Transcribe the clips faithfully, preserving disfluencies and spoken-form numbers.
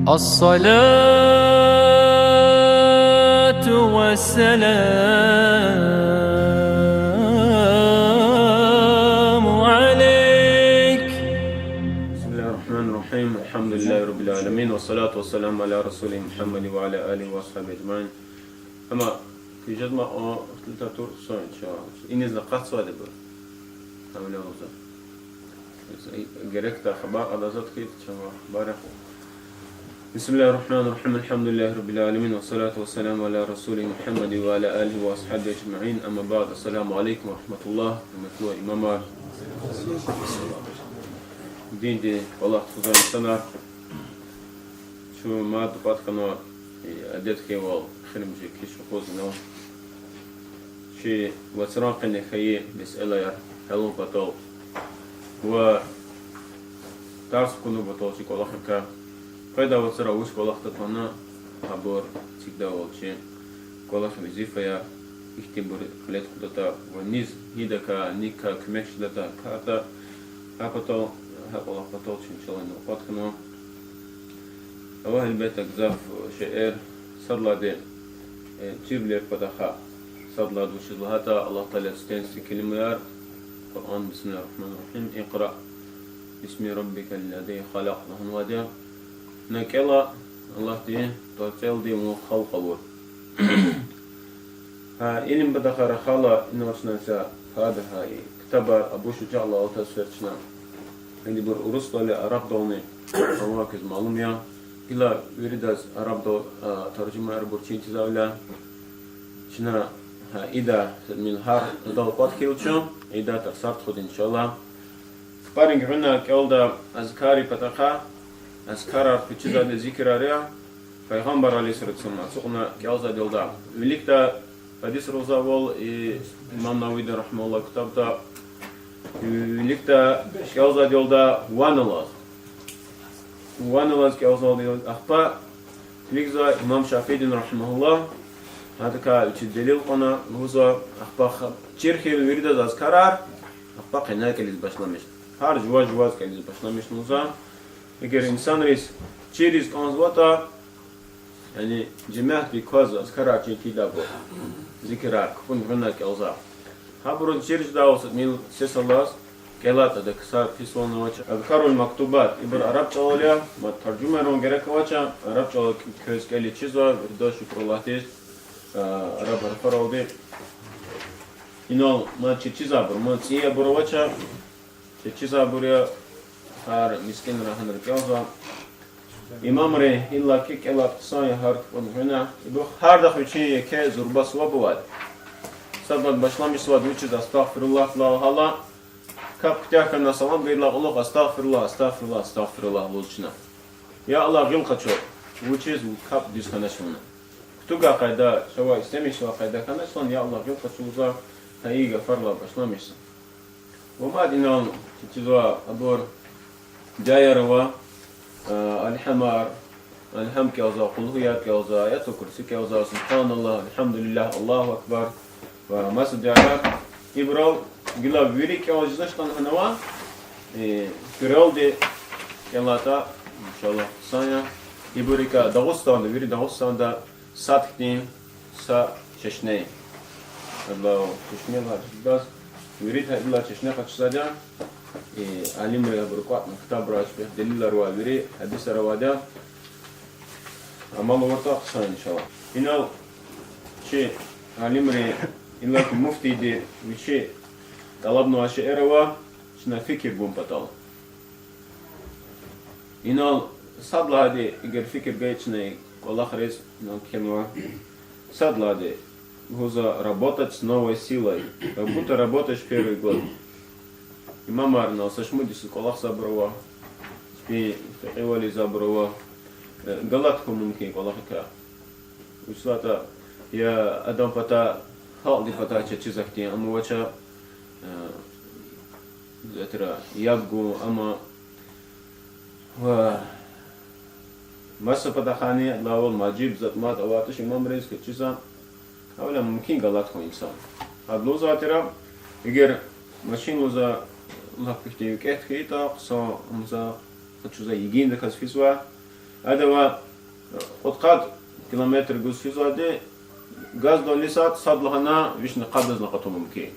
الصلاة والسلام عليك. بسم الله الرحمن الرحيم. الحمد لله رب العالمين. والصلاة والسلام على رسوله محمد وعلى آله وأصحابه أجمعين. Амма куьн жезма о литература хъсан ча. Инизни къацвайди бур. Гьавиляй лугьузва. Герек тахабар адазат хьи, чама барахъ. بسم الله الرحمن الرحيم. الحمد لله رب العالمين. والصلاة والسلام على رسوله محمد وعلى آله وأصحابه أجمعين. أما بعد. السلام عليكم ورحمة الله. Гьуьрметлу имамар. Диндин кӀвалах тухузвай инсанар. Чун мад кӀватӀ хьанва, э, адет хьайивал, эхиримжи киш юкъуз инал. Чи вацран къене хьайи месэлаяр гьялун патал ва тарс хьунун патал чи кӀвалахрикай. Къведай вацра вуч кӀвалах татана, абур эцигдайвал чи кӀвалах, везифаяр, ихьтинбур кьиле тухудатӀа ва низ гьидакай, никай куьмек жедатӀа, кардатӀа, гьа патал, гьа кӀвалах патал чун чалай нубат хьанва. Ава гьелбетда гзаф шейэр, садлагьди, э, чирвилер патахъай, садлагьди вучиз лагьайтӀа Аллагь Таалади сифтени-сифте келимаяр Къуръанда: بسم الله الرحمن الرحيم. اقرأ باسم ربك الذي خلق лагьанвайди я. На кӀела, Аллагьдин тӀварцӀелди, вун халкь авур. Гьа илим патахъай рахайла, инал чна са фад гьа и ктабар Абу Шужаъ алай алатайбур чна. Идибур урусдални, арабдални авай квез малум я. Гила виридаз арабдал, а, таржумайбур чин тийизвайвиляй, чна гьа ида, мин гьар идал кӀватӀ хьайила чун, ида тарсар тухуда, иншаллагь. КпӀарин гуьгъуьна кӀелда азкаррин патахъай, азкарар квачизвайди зикирар я, Пайгъамбар عليه الصلاة والسلام ацукьна кӀелзавайдалда. Виликдай гьадисра лугьузвайвал, и, имам Нававиди رحمه الله ктабда, виликдай кӀелзавайдалда ван алаз. Ван алаз кӀелзавайдалда, ахпа килигзава имам Шафиидини رحمه الله, гьадакай вичи делил кьуна, лугьузва, ахпа ха-, чир хьайила виридаз азкарар, ахпа къеняй кӀелиз башламишна. Гьар жува жуваз кӀелиз башламишна лугьузва. Эгер инсанриз чириз кӀанзаватӀа, яни жемятдик кваз азкарар чин тийидайбур, зикирар, кпӀунин гуьгъуьна кӀелзавай, гьабуруз чир жедайвал са тӀимил сес алаз кӀелайтӀа, адак са писвални авач. Азкарул мактубат, ибур араб чӀалал я, мад таржумайрун герек авач, араб чӀалал квез кӀелиз чизва, вирида шукур Аллагьдиз, а, араб гьарфаралди. Инал мад чечизвайбур, мад цӀийи абур авач, чечизвайбур я, гьар мискӀинра гьанра кӀелзава. Имамри иллаки кӀелайтӀа хъсан я гьар кпӀунин гуьгъуьна. Ибур гьардахъ вичин еке зурба суваб авайди. Садлагьди башламишзавайди вучиз астагъфируллагь лагьайла, кап куьтягь хьана салам гайидалай кьулухъ астагъфируллагь, астагъфируллагь, астагъфируллагь лугьуз чна. Я Аллагь, гъил къачу, вучиз кап дуьз хьаначни. Кутугай къайда, чавай истемишзавай къайда хьаначни, я Аллагь, гъил къачу лугьузва, гьа и гафарилай башламишзава. Ва мад инал чизва абур, дуьаяр ава, а, альгьамар, альгьам кӀелзава, къулгьуяр кӀелзава, аятул курси кӀелзава, سبحان الله, الحمد لله, الله أكبر ва маса дуьаяр. Ибурал гила вири кӀел жезвачтӀани гьанава, э, куьрелди кӀелайтӀа, иншаллагь, хъсан я. Ибурукай Дагъустанда, вири Дагъустанда сад хьтин са чешне я. Адалай чешне лагьайди я, вирида гьадалай чешне къачузвайди я. Э, алимри абуру кӀватӀна, ктабра чпихъ делилар ва вири гьадисар авайди я. Амал авуртӀа хъсан, иншаллагь. Инал чи алимри, иллаки муфтиди вичи тӀалабнавай шейэр ава, чна фикир гун патал. Инал сад лагьайди, эгер фикир гайи чна и кӀвалахриз, инал кхьенва. Сад лагьайди, лугьузва, работать с новой силой, как будто работаешь первый год. Имамар, инал са шумуд йисуз кӀвалахзавайбур ава, чпин фикьивал ийизвайбур ава, э, галат хьун мумкин кӀвалахрикай. Вучиз лагьайтӀа, я адан патай, халкьдин патай чечиз ахьтин ам авач, э, затӀра яб гун, амма ва маса патахъайни, адалайвал мажиб затӀ-матӀ авай туш имамриз, квез чизва, гьавиляй мумкин галат хьун инсан. Ада лугьузвай тир, эгер машин, лугьузва, лап ихьтин викӀегь хьайитӀа, хъсан, лугьузва, къачузва, йигиндаказ физва, Адава кьудкъад километр гуз физвайди, газдал илисатӀа сад лагьана вишни къадазни акъатун мумкин.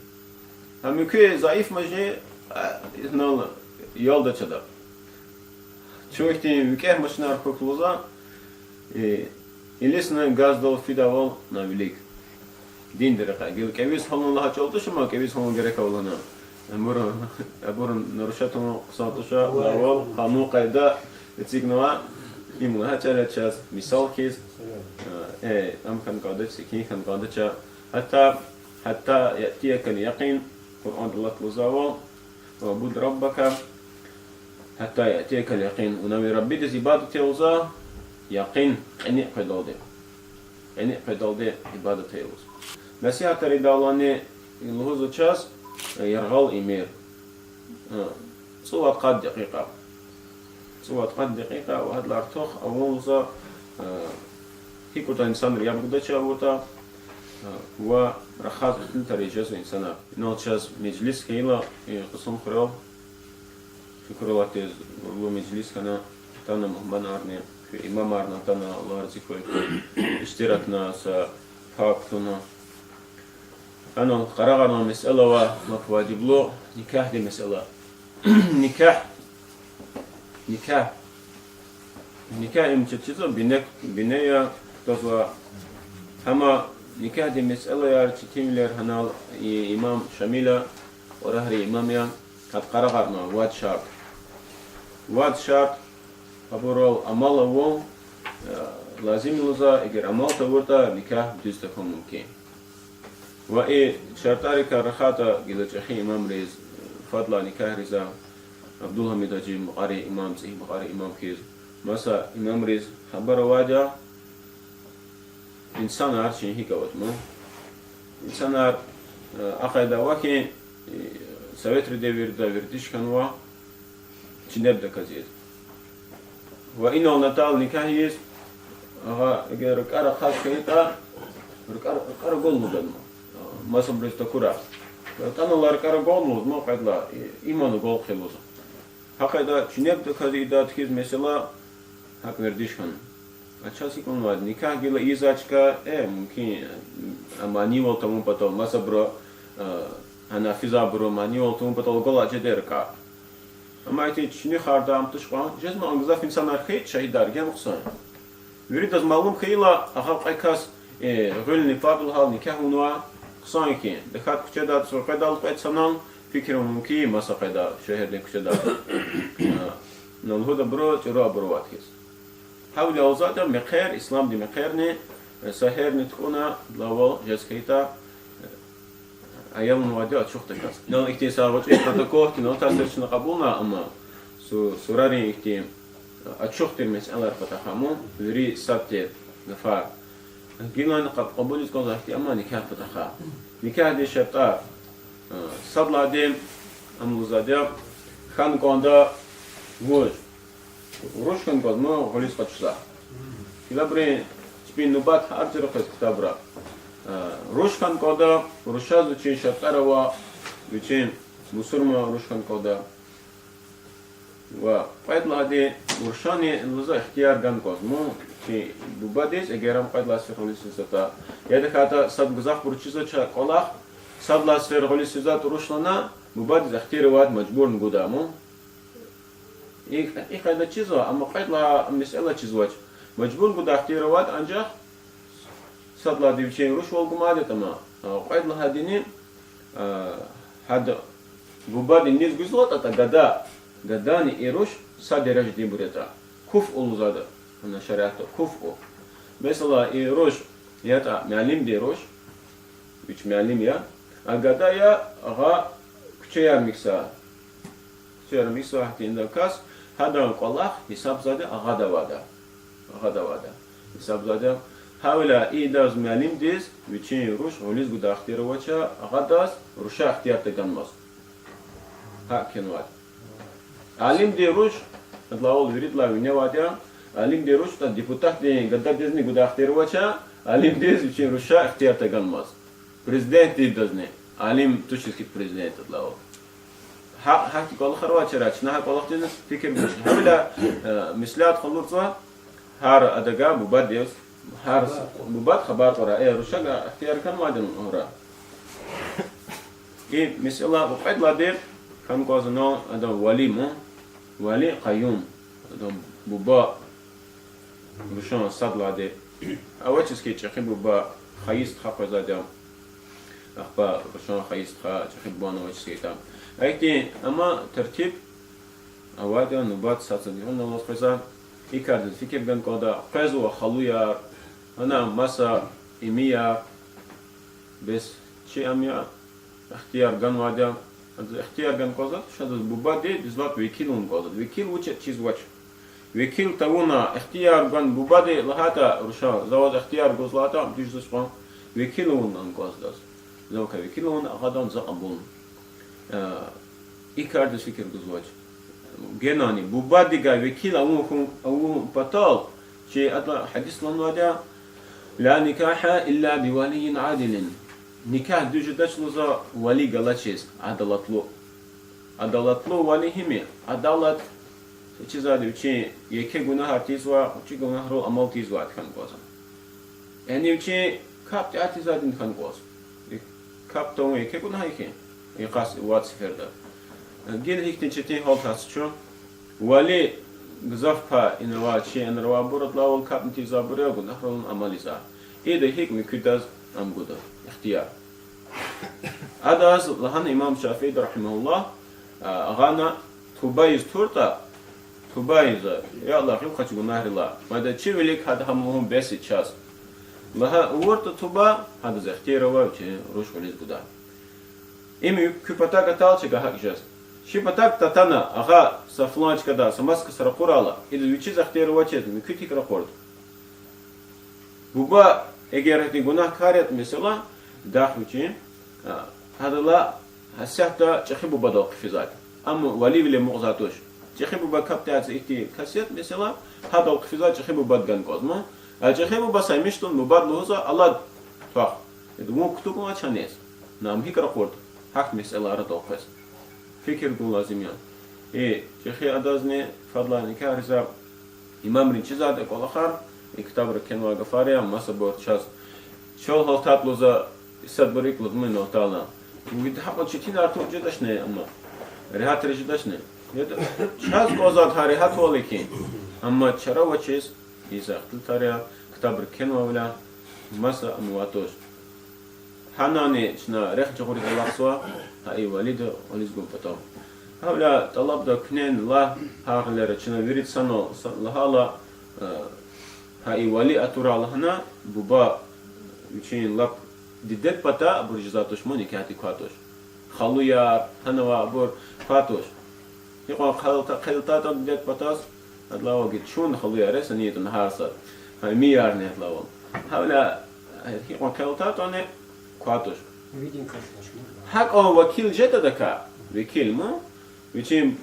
Гьа муькуь заиф машин, а, инал ялдач ада. Чун ихьтин викӀегь машинар хьухь лугьузва, э, илисна газдал фидайвал на вилик. Диндин рекьяй. Гила кӀевиз гьалун лагьай чӀал туш ама, кӀевиз гьалун герек ава лагьана. Абурун, абурун нарушать авун хъсан туш, лавал, къанун, къайда эцигнава, им лагьай чӀал я чаз, мисал хьиз, э, ам хьана кӀандач, секин хьана кӀандач. حتى، حتى يأتيك اليقين, Къуръанда Аллагь лугьузва, واعبد ربك حتى يأتيك اليقين. Вуна ви Раббидиз ибадат ая лугьузва, якъин, кьиникь къведалди. Кьиникь къведалди ибадат ая лугьузва. Насигьатар ийидалайни лугьузва чаз, э, яргъал ийимир. Э, цӀувад-къад декьикьа. ЦӀувад-къад декьикьа ва гьадалай артух авун лугьузва, э, гьикӀ ятӀа инсанри яб гудач авуртӀа, э, ва рахаз ихтилатар жезва инсанар. Инал чаз межлис хьайила, э, Кьасумхуьрел, Шукур Аллагьдиз, гурлу межлис хьана, атана мугьманарни, куь имамарни атана, Аллагь рази хьуй, иштиракна са пай кутуна. Анал къарагъарнавай месэла ава лап важиблу, никягьдин месэла. Никягь, никягь. Никягь им чаз чизва, бине, бине я, кутазва. Амма никягьдин месэлаяр четинвилер гьанал и-, имам Шамила, кьурагьрин имам я, гьада къарагъарнава вад шартӀ. Вад шартӀ, абурал амал авун, э, лазим лугьузва, эгер амал тавуртӀа, никягь дуьз тахьун мумкин. Ва и шартӀарикай рахайтӀа, гила чӀехи имамриз, фадлай никягьриз, Абдулгьамид-гьажи Мукьварин имам, ЦӀигьи Мукьварин имам хьиз, маса имамриз хабар авайди я, инсанар чи гьикӀ аватӀа ман. Инсанар, э, а къайда ава хьи, э, советрин девирда вердиш хьанва чинебдаказ ийиз. Ва инал натӀал никягь ийиз, агъа, эгер ракӀар ахъаз хьайитӀа, ракӀар, ракӀар агалмудани ман. Масабуруз такурай. АтӀана ракӀар агалмуз, ман кьвед лагьай, и-, иман агалкьуна лугьузва. Гьа къайда чинебдаказ ийидайди хьиз месэла, гьакӀ вердиш хьана. А чаз гьикӀ авунвайди, никягь гила ийизвай чка, э, мумкин, э, манийвал тавун патал, масабуру, э, гьанафизабуру манийвал тавун патал агалай жедай ракӀар. Амма ихьтин чуьнуьхарда ам туш кьван, жезмай, а гзаф инсанар хьайитӀа, шагьидар, гена хъсан. Виридаз малум хьайила, агъа кьве кас, э, гъуьлни паб лагьай никягь авунва, хъсан хьи, тахьайтӀа куьчедай, цӀуркьведал кьвед санал, фикир авун мумкин я маса къайда шегьердин куьчедай. Э, на лугьудайбуру чӀуру абур авайди хьиз. Гьавиляй лугьузвайди я мехъер, исламдин мехъерни, э, са гьерни тукӀуна, лавал жез хьайитӀа, э, аялнавайди я ачухдаказ. Инал ихьтин са гъвечӀи протокол хьтин, инал тасдир чна кьабулна, амма су-, сурарин ихьтин, э, ачух тир месэлаяр патахъай ман, вири сад тир гафар. Гилани кьаб-, кьабулиз кӀанзавай ихьтин, амма никягь патахъай. Никягьдин шартӀар, э, сад лагьайди, ам лугьузвайди я, хьана кӀанда вуж. Руш хьана кӀанзава ман гъуьлуьз къачуз. Гьелбирин чпин нубат гьар жуьре къвез ктабра. Э, руш хьана кӀанда, рушаз вичин шартӀар ава, вичин мусурман руш хьана кӀанда. Ва кьвед лагьайди, рушани лугьузва ихтияр гана кӀанзава ман чи бубадиз, эгер ам кьвед лагьай сефер гъуьлуьз физватӀа. Я тахьайтӀа сад гзафбуруз чизвач кӀвалах, сад лагьай сефер гъуьлуьз физватӀа руш лагьана, бубадиз ихтияр авайди мажбурни гудай ман. И, и къайда чизва, амма кьвед лагьай месэла чизвач. Мажбурни гудай ихтияр авайди анжах сад лагьайди вичин рушвал гумайди ятӀа ман, а, кьвед лагьайдини, а, гьада бубади низ гузватӀа, гада, гадани и руш са дережадинбур ятӀа. Куфъу лугьузвайди я, ана шариатда куфъу. Месела, и руш ятӀа муаллимдин руш, вич муаллим я, а гада я, агъа куьчеяр михьзавай. Куьчеяр михьзавай ихьтин кас, гьадан кӀвалах гьисабзавайди я агъадавайди я. Агъадавайди я. Гьисабзавайди я. Гьавиляй идаз муаллимдиз вичин руш гъуьлуьз гудай ихтияр авач, агъадаз руша ихтияр таганмаз. ГьакӀ кхьенвайди. Алимдин руш, адалай авал виридалай виневайди я, алимдин руш, депутатдин гададизни гудай ихтияр авач, алимдиз вичин руша ихтияр таганмаз. Президентдиз идазни, алим тушиз хьи президент адалай авал. Гьа-, гьахьтин кӀвалахар авай чара, чна гьа кӀвалахдиз фикир гуз. Гьавиляй, э, меслят къалурзава, Гьар адагай бубадиз, гьар бубади хабар кьурай, э, рушаз ихтияр ганвайди я лугьурай. И месэла ва кьвед лагьайди хьана кӀанзава ада вали ман, вали къаюм, ада буба, рушан сад лагьайди. Авачиз хьи чӀехи буба хайи стха къвезвайди я. Ахпа рушан хайи стха, чӀехи бубани авачиз хьайитӀа. Ахьтин, амма тертиб авайди я, нубат сад-садни аваз къвезва. И кардиз фикир гана кӀанда, къвезва халуяр, ана маса имияр, бес чи ам я, ихтияр ганвайди я, адаз ихтияр гана кӀанзава, туш адаз бубади дуьзвай векил авун кӀанзава. Векил вуч я чизвач. Векил тавуна, ихтияр гана бубади лагьайтӀа, рушан, за ваз ихтияр гуз лагьайтӀа, дуьз жезвач кьван, векил авун кӀанзава адаз. За вакай векил авуна, агъадан за кьабулна. Э, и кардиз фикир гузвач. Генани бубадикай векил авун хьун, авун патал, чи адалай гьадис лагьанвайди я, لا نكاح إلا بولي عادل. Никягь дуьз жедач лугьузва вали галачиз, адалатлу. Адалатлу вали гьим я, адалат чизвайди вичин еке гунагьар тийизвай, чи гунагьрал амал тийизвайди хьана кӀанзава. Яни вичин капӀ тӀеатизвайди хьана кӀанзава. И капӀ тавун еке гунагь я хьи, и къаст вад сеферда. Гила гьихьтин четин гьал тахьайтӀа чун, вали гзаф пай инавай, чи анра авайбур, адалайвал капӀни тийизвайбур я, гунагьрал амал ийизвай. Ида гьикӀ муькуьдаз ам гуда, ихтияр. Адаз лагьана имам ШафиӀиди, رحمه الله, а, агъана туба ийиз туртӀа, туба ийиз, я Аллагь, гъил къачу гунагьрилай, мад чи вилик гьада гьам лугьун бес я чаз. Лагьана авуртӀа туба, гьадаз ихтияр ава вичин руш гъуьлуьз гудай. Им куь патав атайла чаз гьакӀ жез. Чи патав татана, агъа, са флан чкада са маса кас ракъурайла, идаз вичиз ихтияр авачиз муькуьди гьикӀ ракъурда. Буба, эгер гьахьтин гунагькар ятӀа, месела, дахъ вичин, а, гьадалай гьасятда чӀехи бубадал хъфизвайди. Амма валийвиле амукьзавайди туш. ЧӀехи буба капӀ тяца ихьтин кас ятӀа, месела, гьадал хъфизвай чӀехи бубади гана кӀанзава. А чӀехи буба са мишдун бубади лугьузва: алад, твах. Ида вун кутугнавач гьаниз. Нам гьикӀ ракъурда? Гьахьтин месэла арадал къвез. Фикир гун лазим я. И чӀехи адазни фадлай никягьриз имамрин чизвайди кӀвалахар, и ктабра кхьенвай гафар я, масабур чаз чал гьалтайтӀа лугьузва, исятда бур икӀ лугьуз муьн гьалтайла. Вид гьакьван четинар тур жедачни, амма регьятри жедачни. Яда, чаз кӀанзавайди гьа регьятвал я хьи. Амма чара авачиз, и захъ тутаря, ктабра кхьенвайвиляй, маса амукьзавайди туш. Гьанани чна рехъ жагъуриз алахъзава, гьа и валиди гъуьлуьз гун патал. Гьавиляй тӀалабда куьне лагь, гьа гъилера чна вирида санал са-, лагьайла, э, гьа и вали атурай лагьана, буба вичин лап дидед патай абур жезвайди туш, ма никягьдик квай туш. Халуяр, гьанавай абур квай туш. Гьикьван хъел-, хъел атайтӀан дидед патаз, адалайвал гьич чун халуяр са ни ятӀани гьар сад. Гьа, имиярни адалайвал. Гьавиляй, гьикьван хъел атайтӀани квай туш. ГьакӀан векил жеда адакай, векил ма. Вичин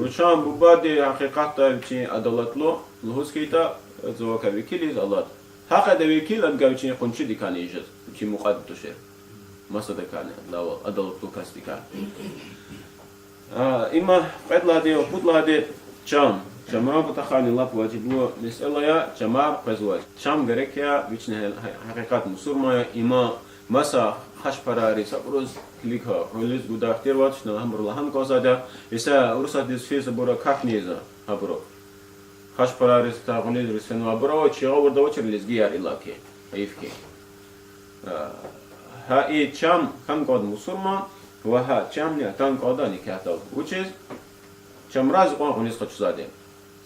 рушан бубади гьакъикъатда вичин адалатлу лугьуз хьайитӀа, за вакай векил ийиз алад. Гьа кьвед векил адакай вичин къуншидикайни ийиз жез, вичин мукьвади тушир. Масадакайни, адалайвал, адалатлу касдикай. А, има кьвед лагьайди ва пуд лагьайди чам. Чамран патахъайни лап важиблу месэла я, чамар къвезвай. Чам герек я, вични гьа-, гьа-, гьакъикъат мусурман я, има маса хашпарайриз, абуруз килиг гьа, гъуьлуьз гудай ихтияр авач, чна гьабуру лагьана кӀанзавайди я, иса Урусатдиз физ абур акатни ийизва, гьабуру. Хашпарайриз, та гъуьлуьз рисенва абур ава, чи гъавурда авачир лезгияр иллаки, гьайиф хьи. А, гьа и чам хьана кӀанда мусурман, ва гьа чамни атана кӀанда никягьдал. Вучиз? Чамраз кьван гъуьлуьз къачузвайди.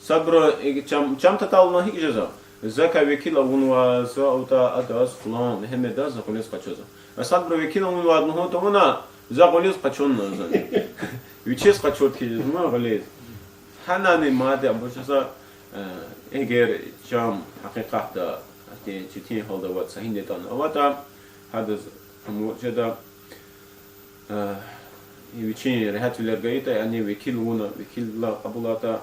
Садбуру и чам, чам татайла вуна гьикӀ жезва? Закай векил авунва, за аватӀа адаз, флан Мегьамедаз за гъуьлуьз къачузва. А садбуру векил авунвайди лугьун тавуна, за гъуьлуьз къачунва за. Вичиз къачурди хьиз жезма гъуьлуьз. Гьанани мад абур жезва, э, эгер чам гьакъикъатда, гьахьтин четин гьалда аватӀа, са гьинди ятӀани аватӀа, гьадаз амур жеда, э, вичин регьятвилер гайитӀа, яни векил авуна, векилдилай кьабулайтӀа,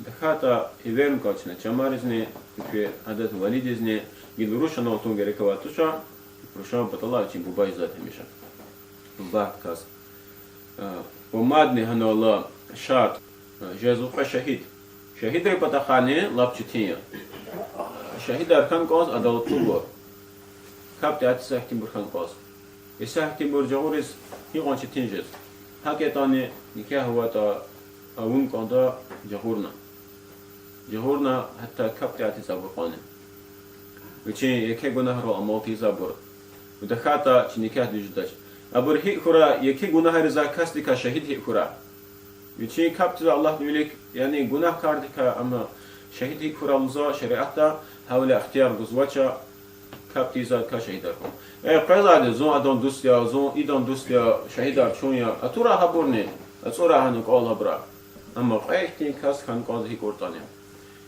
тахьайтӀа эверни кӀан чна чамаризни, куь адаз валидизни, гила руш анал атун герек авайди туш, рушан паталай вичин буба ийизвайди гьамиша. Буба кас. Э, ва мадни гьанал алай шартӀ, э, жезва кьве шагьид. Шагьидрин патахъайни лап четин я. Шагьидар хьана кӀанз адалатлубур. КапӀ тӀеяти са ихьтинбур хьана кӀанз. Иса ихьтинбур жагъуриз гьикьван четин жез. ГьакӀ ятӀани, никягь аватӀа, авун кӀанда жагъурна. Жагъурна, гьатта капӀ тӀеятиз абур кьванни. Вичин еке гунагьрал амал тийиз абур. ТахьайтӀа чи никягь дуьз жедач. Абур гьикӀ хьурай, еке гунагьризай касдикай шагьид гьикӀ хьурай. Вичин капӀ тийизвай Аллагьдин вилик, яни гунагькардикай, амма шагьид гьикӀ хьурай лугьузва шариатда, гьавиляй ихтияр гузвач капӀ тийизвайдакай шагьидар хьун. Э, къвезвайди, зун адан дуст я, зун идан дуст я, шагьидар чун я. Атурай гьабурни, ацӀурай гьана кӀвал гьабурай. Амма кьве ихьтин кас хьана кӀанз гьикӀ хьуртӀани.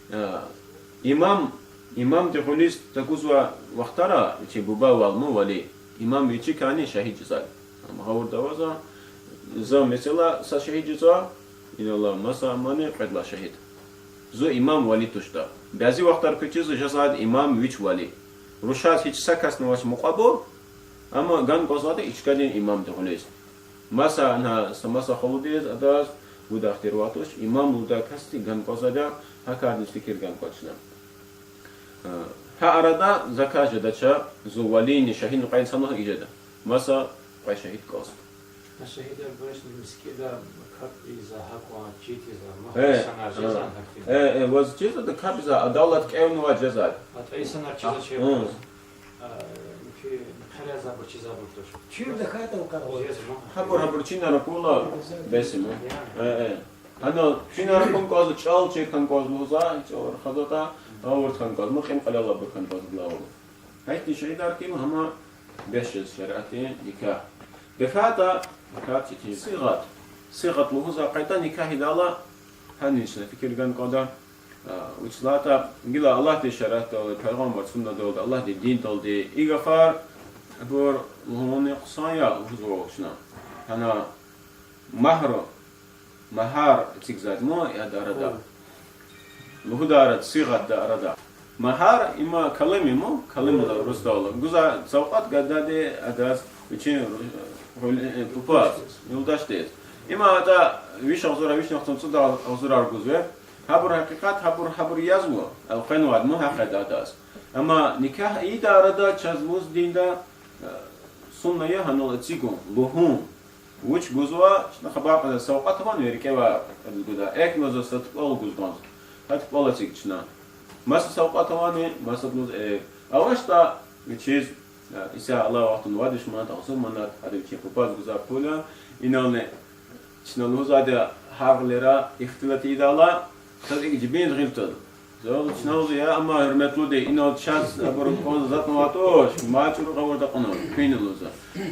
Э, имам, имамди гъуьлуьз тагузвай вахтара вичи бубавал ман вали. Имам вичикайни шагьид жезвайди. Амма гъавурда авазва, за, месела, са шагьид жезва, инал алай маса, мани кьвед лагьай шагьид. Зун имам вали тушда. Бязи вахтара квез чизва жезвайди имам вич вали. Рушаз гьич са касни авач мукьвабур, амма гана кӀанзавайди и чкадин имамди гъуьлуьз. Маса, ана, са маса халудиз, адаз гудай ихтияр авай туш, имам лугьудай касди гана кӀанзавайди я, гьа кардиз фикир гана кӀанзава чна. Гьа арада закай жедач, зун валини шагьидни кьве инсан лугьуз жеда. Маса кьве шагьид кӀанзава. Шагьидар баришни мискӀинда капӀ ийиз, гьакӀ кьван читиз, махсанар жезвани гьахьтин? Э, э, ваз чизва, да капӀ ийиз, адалат кӀевнавай жезвайди. АтӀа инсанар чизвач. Муькуь хъел язавайбур чизвайбур туш. Чуьр тахьайтӀа вакъар жезва. Гьабур, гьабур чинара кула бесим. Э, э. Гьана чинара кун кӀанзава, чӀал чир хьана кӀанзава лугьузва, чӀал рахазватӀа, гъавурда хьана кӀанзава, мукьим-кьилел алайбур хьана кӀанзава главалы. Гьахьтин шагьидар хьайила гьам бес жез шариатдин никягь. ТахьайтӀа, никягь четин. Сигъат. Сигъат лугьузвай къайда никягьдал, гьанни чна фикир гана кӀанда. А, вучиз лагьайтӀа гила Аллагьдин шариатдалди, пайгъамбар суннадалди, Аллагьдин диндалди и гафар, абур лугьун хъсан я лугьузва чна. Гьана магьру, магьар эцигзавайди ман яд арада. Лугьудай арада, сигъатда арада. Магьар им калим я ман, калим лугьудай урусдалди. Гузвай савкьват гадади адаз вичин, э, папаз, юлдашдиз. Им атӀа виш агъзур, вишни вахтунда цӀуд агъзурар гузва. Гьабур гьакъикъат, гьабур, гьабур язва, элкъвенвайди ман гьа къайдада адаз. Амма никягь ийидай арада чаз лугьуз динда, э, сунна я гьанал эцигун, лугьун. Вуч гузва, чна хабар кьазва, савкьват авани рикӀе авай, гуда. Экв лугьузва са тупӀал гуз кӀанзава. Гьа тупӀал эциг чна. Маса савкьват авани, маса лугьуз, э, авачтӀа вичиз, э, исятда алай вахтунда вад виш манат, агъзур манат, ада вичин папаз гузвай пул я, инални чна лугьузвайди гьар гъилера ихтилат ийидайла, чаз икӀ жибинда гъил тваз. Зал чна лугьузва, я амма, гьуьрметлуди, инал чаз абурун кӀанзавай затӀни авай туш, ма чӀуру гъавурда кьуна, куьн лугьузва.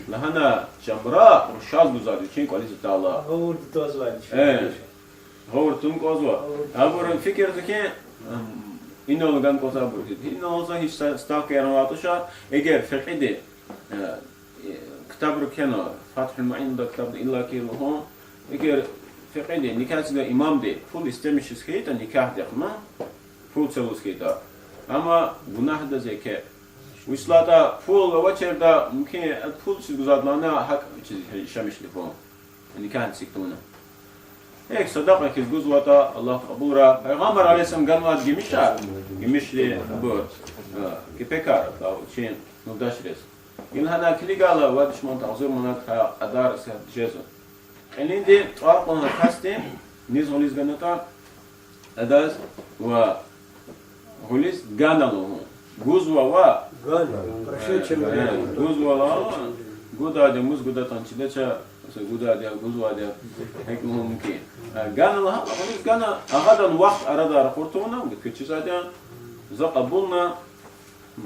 Лагьана, жамра рушаз гузвайди вичин кӀвализ атайла. Гъавурда твазвайди. Э, гъавурда тун кӀанзава. Гъавурда. Абурун фикирда хьи, ам, инал гана кӀанзавайбур хьиз. Инал лугьузва гьич са ставка яргъан авай туш, эгер фекьиди, э, ктабра кхьенва, Фатгьул Муинда ктабда иллаки лугьун, эгер фекьиди, никягь эцигай имамди пул истемишиз хьайитӀа, никягьдихъ ман, пул це лугьуз хьайитӀа. Амма гунагь адаз еке. Вучиз лагьайтӀа пул авачирда, мумкин, пул чиз гузвайди лагьана, гьакӀ чиз яшамиш лугьун. Никягь эциг тавуна. Экв садакьа хьиз гузватӀа, Аллагь кьабулрай. Пайгъамбар عليه السلام ганвайди гимишар, гимишдин абур, э, кепекар, вичин юлдашриз. Ина гьадан килигайла вад виш манат, агъзур манат, гьа кьадар сад жезва. Кьилинди тӀвар кьуна касди, низ гъуьлуьз ганатӀа, адаз ва гъуьлуьз гана лугьун. Гузва ва гана. Э, гузва лагьана, гудайди мус гудатӀани чидач, са гудайди, гузвайди, гьикӀ лугьун мумкин. Э, гана лагьана, гъуьлуьз гана, агъадан вахт арада ракъур тавуна, куьчизайди, за кьабулна,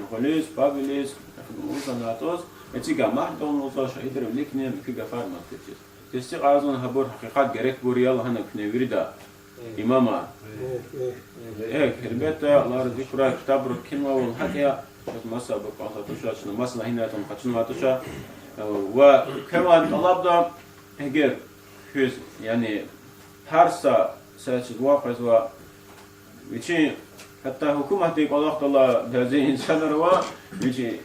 гъуьлуьз, пабилиз, лугьузва, натӀуз, эцигай магьдални лугьузва, шагьидрин виликни, муькуь гафар мад течиз. Тестикьарзавани гьабур гьакъикъат герекбур я лагьана куьне вирида имамар. Э, гьелбетда, Аллагь рази хьурай, ктабра кхьенвайвал гьакӀ я, маса абур кӀанзавай туш, чна маса лагьанайтӀани къачунвай туш. Ва квевай тӀалабда, эгер квез, яни, гьар са, са чизвай, къвезвай, вичин, гьатта гьукуматдин кӀвалахдал бязи инсанар ава, вичи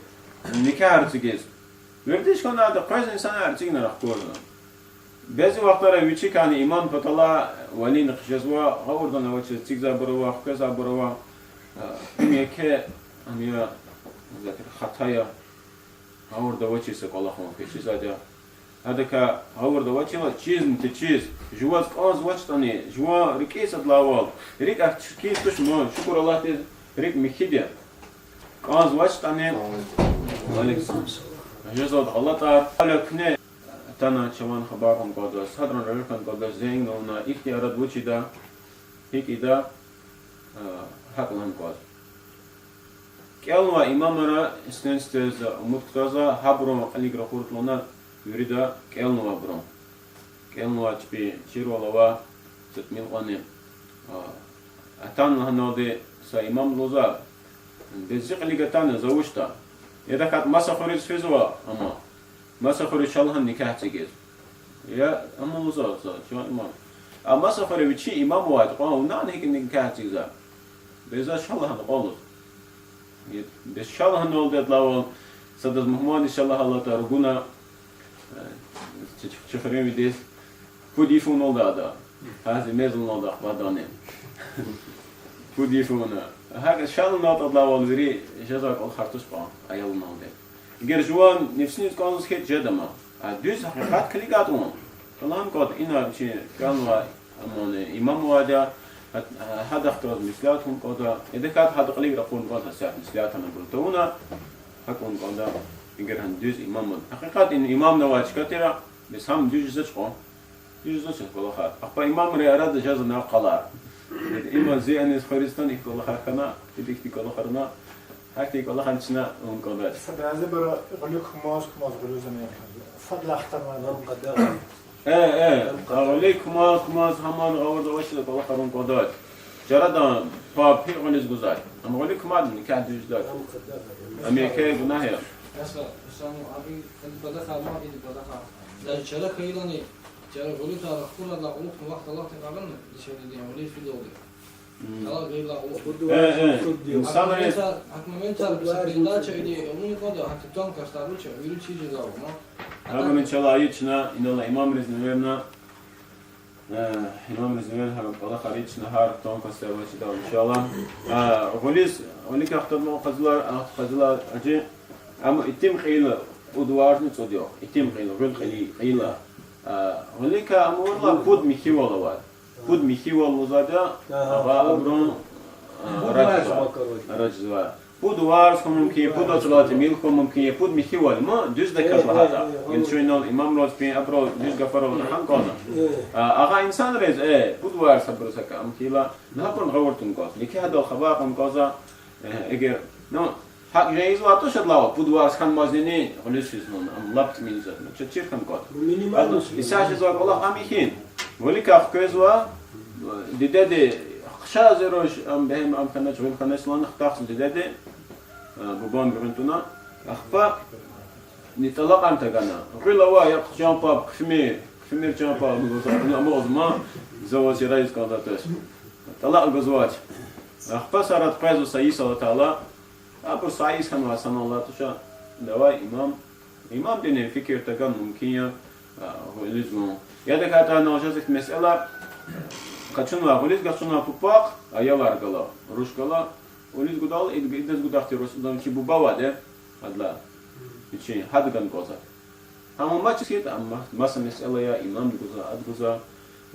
никягь эцигиз вердиш хьанвайди, къвез инсанар эцигна рахкурна. Бязи вахтара вичикайни имамдин паталай валини хъжезва, гъавурда авачиз эцигзавайбур ава, хквезвайбур ава, а, им еке, ам я, затир, хата я, гъавурда авачиз са кӀвалах авун кечизвайди я. Гьадакай гъавурда авачирла чизни течиз, жуваз кӀанзавачтӀани, жуван рикӀиз адалайвал, рикӀ ахчкиз туш ман, шукур Аллагьдиз, рикӀ михьиди я. КӀанзавачтӀани, алейкум салам. Жезвайди гъалатӀар, гьала куьне атана чаван хабар кьун кӀанда, садрани рахун кӀанда, зенг авуна, ихьтин арада вуч ийида, гьикӀ ийида, а, гьакӀ лагьун кӀанда. КӀелнавай имамри сифтени-сифте умуд кутазва, гьабурун кьилив ракъур лагьана вирида кӀелнавайбурун. КӀелнавай чпи чирвал ава, са тӀимил кьванни, а, атана лагьаналди са имам лугьузва, бес зи кьилив атана, за вучда. Идакай маса хуьруьз физва, амма маса хуьруьз ша лагьана никягь эцигиз. Я, амма лугьузва за, чан имам. А маса хуьруьз вичи имам авайди кьван, вуна гьикӀ никягь эцигзава? Бес заз ша лагьана кьван лугьуз. Бес ша лагьаналди адалайвал, садаз мугьмандиз ша лагьайтӀа, ругуна, э, чи-, чи хуьруьнвидиз, пуд йифуналда ада. Гьа зи мез лугьуналда ахпа адани. Пуд йифуна. ГьакӀ ша лагьайтӀа адалайвал вири жезвай кӀвалахар туш кьван, аялуналди. Эгер жуван нефсиниз кӀанзаваз хьайитӀа, жеда ам. А дуьз гьакъикъат килигайтӀа вун, лагьана кӀанда, ина вичин кӀелнавай, амма имам авайди я, гьад-, гьадахъ галаз меслят авун кӀанда, идакай гьадан кьилив ракъурун кӀанда, сят меслят авуна абурун тавуна, гьакӀ авун кӀанда, эгер гьам дуьз имам авун. Гьакъикъат ина имамни авай чка тир, бес гьам дуьз жезвач кьван. Дуьз жезвач кӀвалахар. Ахпа имамрин арада жезва накъвар. Има зи аниз хуьруьз атана ихьтин кӀвалахар хьана, ихьтин кӀвалахар авуна, гьахьтин кӀвалахар чна авун кӀанда. Са бязибуру гъуьлуьк кумаз, кумаз гъуьлуьз ана. Фадлахтарман. Э, э, гъуьлуьк кумаз, кумаз гьаман гъавурда авачиз кӀвалахар авун кӀандач. Чарадан паб гьикӀ гъуьлуьз гузвач. Ам гъуьлуьк кумазни квай дуьз жедач. Ам еке гунагь я. Яса, Исламу аби, хъуьди патахъай, ма хъуьди патахъай. Даже чара хьайилани, чара гъуьлуьтар рахкурадла, кьулухъни вахт алахъди къагъана, дишегьлидин гъуьлуьз фидалди. Мм. ТӀалакь гайила кьулухъ. Э, э, инсанри. Гьакӏ моментар, гьакӏ моментар, передача иди, умуни кьада, гьакӏ тонкостар вуч я, вири чиз жезава, ма. Гьабурун чалай чна, инал имамриз неверна, Э, имамриз неверна гьа кӏвалахар ична, гьар тонкостар авачида, иншаллагь. Э, гъуьлуьз, гъуьлуьк ахтармай къазилар, ахт къазилар ажи, амма итим кьейила, пуд варзни цӏуд югъ. Итим кьейила, гъуьл кьейи-, кьейила. Э, гъуьлуьк амма варла пуд михьивал авай. Пуд михьивал лугьузвайди я, агъа абурун, э, арадиз авай. Пуд варз хьун мумкин я, пуд вацралай тӏимил хьун мумкин я, пуд михьивал, ма, дуьздаказ лагьайтӏа. Э, э, э, гила чун инал имамриз, пин абурал дуьз гафарал рахун кӏанзава. Э. А, агъа инсанриз, э, пуд варз гьабуруз гьакӏ ам хьайила, гьабурун гъавурда тун кӏанзава. Неке гьадал хабар кьун кӏанзава, э, эгер, ну, гьакӏ жезва туш адалай, пуд варз хьанмазни гъуьлуьз физва, ам лап тӏимил затӏ, ну, чаз чир хьун кӏанзава. Минимально. Исятда жезва кӏвалах ам ихьтин. Гъуьлуьк хквезва, дидеди хъша зи руш, ам бегьем ам хьанач, гъуьл хьанач лагьана хтахзава дидеди, а, бубани гуьгъуьна туна. Ахпа ни тӏалакьарни тагана. Гъуьл авай, я чан паб, хъфимир, хъфимир чан паб, лугьузва, ам лугьузва, за ваз ярайиз кӏанзаватӏа. Тӏалакь гузвач. Ахпа са арада къвезва са йис алатайла. Абур са йис хьанвай санал алай туш, давай имам. Имамдини фикир тагана мумкин я, а, гъуьлуьз гун. Яда катана жезва ихьтин месэла, къачунвай, гъуьлуьз къачунвай папахъ, аялар гала, руш гала, гъуьлуьз гудайла, ид-, идаз гудай ихтияр ава, чи буба авайди, адалай. Вичи, гьада гана кӏанзава. Амма маса чиз хьайитӏа, амма маса месэла я, имам гузва, ад гузва,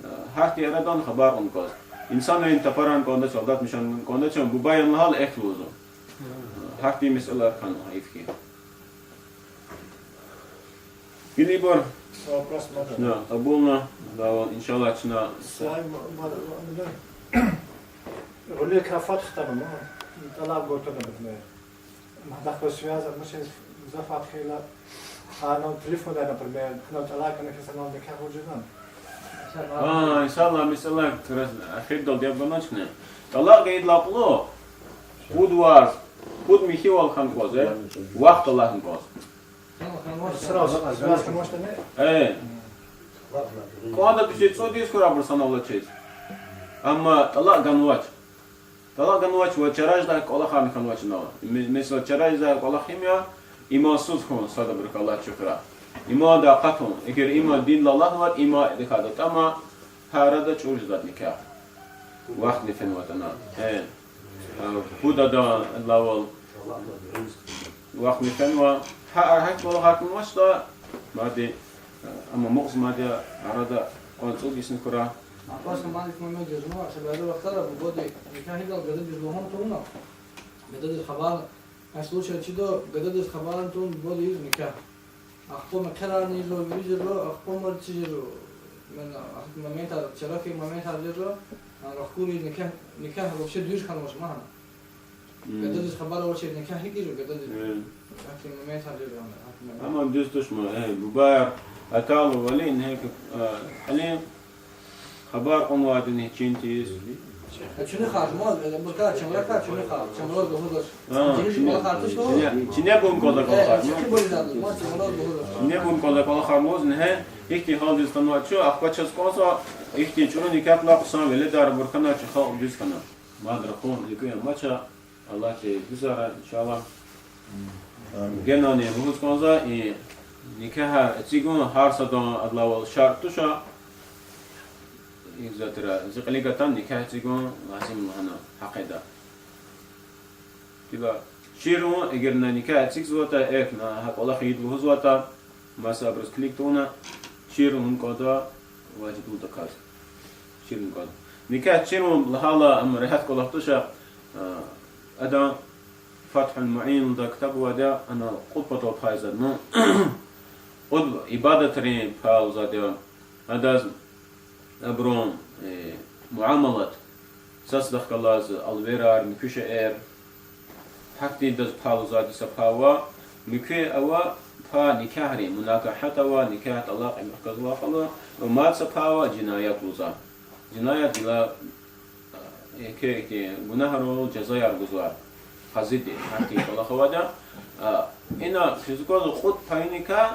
а, гьахьтин арадан хабар кьун кӏанзава. Инсанрин тапарун кӏандач, алдатмишун кӏандач, бубаяр лагьайла эхь лугьузва. Гьахьтин месэлаяр хьанва, гьайиф хьи. Гила ибур. Са вопрос мад ава. Чна кьабулна, давай, иншаллагь, чна. Са ма-, ма-, ма-, гъуьлуьк фад хтана, ма, тӏалакь гун туна, например. Ма, дахпа связь, ма, чиз, за фад хьайила, гьанал телефондай, например, гьанал тӏалакь гана хьиз, гьанал никягь гъур жеда. А, иншаллагь, месэла якраз эхирдал яб ганач кьван. Тӏалакь гайидалай кьулухъ, пуд варз, пуд михьивал хьана кӏанзава, э? Вахт алатна кӏанзава. Сразу, сразу можно, не? Э. Кӏанда тушир, цӏуд йис хьурай абур санал алачиз. Амма тӏалакь ганвач. Тӏалакь ганвач ва чара жедай кӏвалахарни хьанвач инал. Ме-, месела, чара жедай кӏвалах им я, имансуз хьун садабурукай алачухра. Иман акъатун. Эгер иман диндал алахънаватӀа, иман идакай атӀана, гьа арада чӀурзаватӀа никягь. Вахтни фенватӀани. Э. А, пуд адан лавал. Вахтни фенва. Гьа, гьа кӀвалах гьакӀ авачтӀа, мадни, э, амма мукьзва мадни арада къван цӀуд йисни хьурай. Аббас Малик Мамед жезва, са бязи вахтара бубади никягь ийидайла гададиз лугьун тавуна. Гададиз хабар, а случай чида, гададиз хабар тавуна бубадиз никягь. Ахпа мехъерарни ийизва, вири жезва, ахпа мад чи жезва. Мен, а, ахпа моментар, чара хьайи моментар жезва, а, рахкуриз никягь, никягь вообще дуьз хьанвач ман. Мм. Гададиз хабар авачиз никягь гьикӀ ийизва, гададиз. Э. Ахпа моментар жезва, ахпа момент. Амма дуьз туш ман, э, бубаяр, атайла вали, ингье, э, Алим, хабар кьунвайди чин тийиз. Э, чуьнуьхар, ма, э, буркар, чамракар, чуьнуьхар, чамраз лугьузвач. А, чуьнуьхар, чуьнуьхар. Чуьне, чуьне бун кӀвалах кӀвалахар. Э, чехи буридалди, ма, чамраз лугьузвач. Чуьне бун кӀвалах кӀвалахар лугьуз, ингье, ихьтин гьалдиз атанвай чу, ахпа чаз кӀанзава, ихьтин чӀуру никягьдилай хъсан веледар буркана чи халкь дуьз хьана. Мад рахун, ликӀуян амач, Аллагьди гузвай, иншаллагь. Генани лугьуз кӀанзава, и никягьар эцигун гьар садан адалай вал шартӀ туш. Икьзатра зи кьилив атана никягь эцигун лазим лагьана гьа къайда. Тила чирун, эгер на никягь эцигзаватӀа, эхь, на гьа кӀвалах ийида лугьузватӀа, маса абуруз килиг тавуна, чирун кӀанда, важиблу даказ. Чирун кӀанда. Никягь чирун лагьайла, ам регьят кӀвалах туш, а, адан Фатгьул Муин лугьудай ктаб авайди я, ана кьуд патал пайзавайди я. Кьуд ибадатрин пай лугьузвайди я. Адаз абурун, э, муамалат, сад садахъ галаз алверар, муькуь шейэр, гьахьтин адаз пай лугьузвайди са пай ава, муькуь ава пай никягьрин, мунакагьат ава, никягь, тӀалакь, им хкажзавай кьула, ва мад са пай ава жинаят лугьузва. Жинаят гила, э, еке-еке гунагьрал жазаяр гузвай, къазиди, гьахьтин кӀвалах авайди я. А, ина физкваз кьуд пайиникай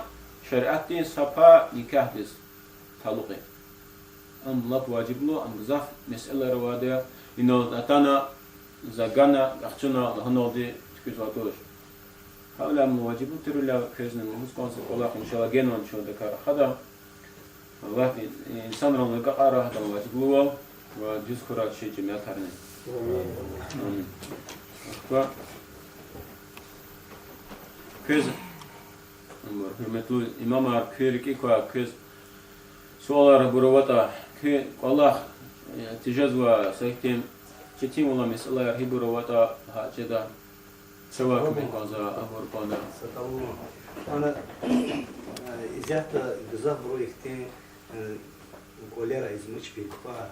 шариатдин са пай никягьдиз талукь я. Ам лап важиблу, ам гзаф месэлаяр авайди я, инал атана, за гана, ахчуна лагьаналди туькӀуьрзавай туш. Гьавиляй ам важиблу тирвиляй квезни лугьуз кӀанзава кӀвалах, иншаллагь, генани чун адакай рахада. Аллагьди инсанрин агакьара гьадан важиблувал ва дуьз хьурай чи жемятарни. Амин. Ахпа квез, гьуьрметлу имамар, куь рикӀик квай квез суалар гьабур аватӀа, куь кӀвалах, э, тежезвай са ихьтин четинвал алай месэлаяр гьибур аватӀа, гьа жеда. Чавай куьмек кӀанзава, абур кӀанда. Ана, э, исятда гзафбуру ихьтин, э, кӀвалера измич пикпа,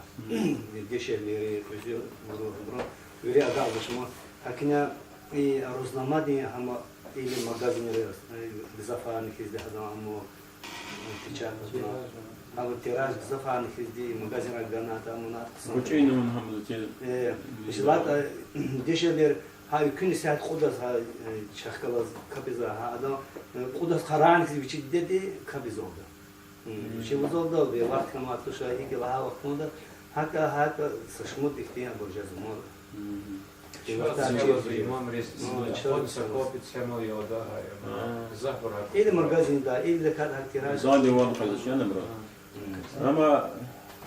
дешевлери, кьуьзуьбуру, абуру вири агакьдач ман. ГьакӀни и рузнамадин гьама или магазинра, э, гзафарни хьизди гьадан аму, э, печатьна. Гьава тираж гзафарни хьизди магазинра ганатӀа, амунатӀа хъсан. ГъвечӀи нун гьамлати. Э, жилатӀа, дешевлер, гьа экуьнисят кьудаз гьа, э, чахъ галаз капӀизва, гьа адан, э, кьудаз къарагъна хьиз вичи дидеди капӀизалда. Чи лугьузвалда, вахт кам туш, гьикӀ лагьай вахтунда, гьакӀа, гьакӀа са шумуд ихьтин абур жезва ман. Чна цхьайила имам рез, ну, чна копи цхьайила яда гьа, гзафбур гьа. Или магазинда, или дакад гьа тираж. Зани ван къвезвач, яни, брат? Амма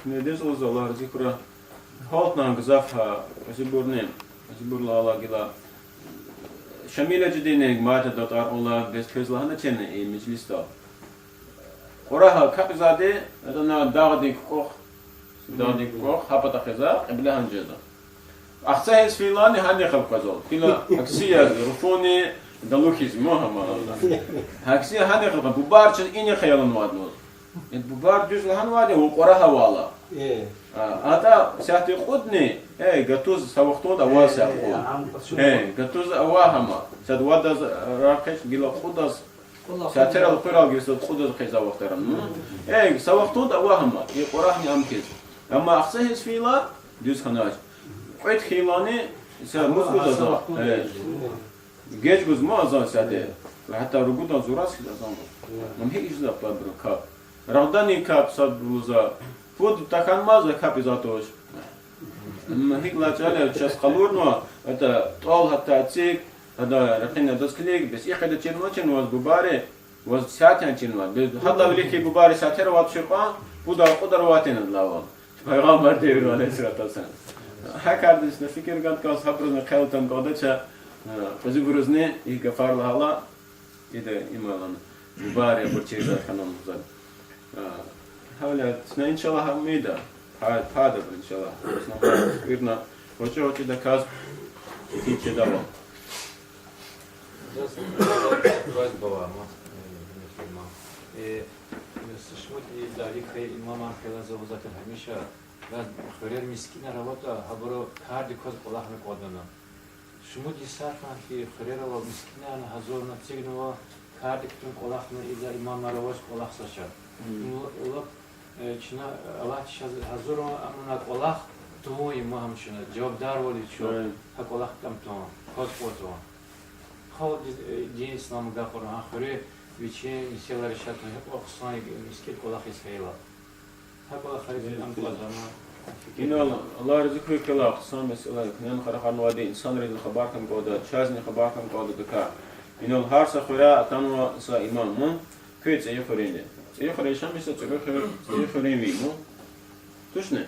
куьне дуьз лугьуз, Аллагь рази хьурай. Гьалтна гзаф гьа, кьуьзуьбурни, кьуьзуьбурла ала гила. Шамил гьажидини мад датӀар кьуна, бес квез лагьаначни и межлисда. Кьурагьа капӀзавайди, атана дагъдин кукӀвахъ, дагъдин кукӀвахъ, гьа пата хквезва, кьиблегьан жезва. Ахцегьиз фейилани гьанихъ къвезвайди. Гила акси яз, руфуни далу хьиз, ма гьама. Акси гьанихъ, бубар чаз инихъ ялнавайди лугьуз. Э, бубар дуьз лагьанвайди, вун кьурагьа авайла. А, атӀа сятдин кьудни, э, гатуз са вахтунда авай сят кьуд. Э, гатуз авай гьама. Сят вадаз рахиз гила кьудаз, сятерал-къуьрал гила са кьудаз хквезвай вахтара. Э, са вахтунда авай гьама, и кьурагьни ам хьиз. Амма ахцегьиз фейила, дуьз хьанач. Кьвед хьайилани, са мус кьудаз. Э. Геж гуз ма азан сятда. Гьатта ругудан зураз хьиз азан гуз. Ман гьикӀ жезва абурун капӀ. Рагъданин капӀ сад лугьузва. Пуд тахьанмаз капӀзавай туш. Ман гьикӀ лагьайтӀа чаз къалурнава, атӀа тӀвал гьатта эциг, ада ракъини адаз килиг, бес и къайда чирнавачни ваз бубайри, Ваз сятен чилма. Бе-, гьадалай вилик губари сятер авай тушир кьван, пуд кьудар авайтин адалай ван. Пайгъамбар девирда, алейгьи ссалату вассалам. Гьа кардиз чна фикир гана кӀанзава, гьабурузни хъел атана кӀанда ча, э, кьуьзуьбурузни и гафар лагьайла, ида ималан, губари абур чирдай хьанан гузар. Э, гьавиляй чна, иншаллагь, умида, пай-, пайда, иншаллагь. Вирна, гъвечӀи-гъвечӀидаказ итим чидава. Заз просьба ава, ма, э, Мухьмед имам. Э, шумуд и дарик хьайи имамар хьайила за лугьузвайтир гьамиша, заз хуьрер мискӀинар аватӀа, гьабуру кардик кваз кӀвалахна кӀватӀна. Шумуд йисар хьана хьи, хуьрера авай мискӀинарни гьазурна эцигнава, кардик кутун кӀвалахна, и за имамар аваз кӀвалахзавач. Мгм. Ну, лап, э, чна, э, Аллагьди чаз гьазур авуна кӀвалах тавун я, ма гьам чна жавабдарвал я чун, Гьай. гьа кӀвалах кам тавун, кваз кӀватӀун. Халкьдиз, э, дин ислам агакьарун, гьа хуьре вичин месэлаяр решать авун, гьикьван хъсан я мискӀин кӀвалахиз хьайила. Гьа кӀвалахар зи ам кӀватӀна. Инал Аллагь рази хьуй квелай, хъсан месэла я, куьне къарагъарнавайди инсанризни хабар хьана кӀанда, чазни хабар хьана кӀанда адакай. Инал гьар са хуьряй атанва са имам, ма? Куь ЦӀийи хуьруьнди. ЦӀийи хуьр яшамиш жезва, ЦӀийи хуьр-, ЦӀийи хуьруьнви, ма? Тушни?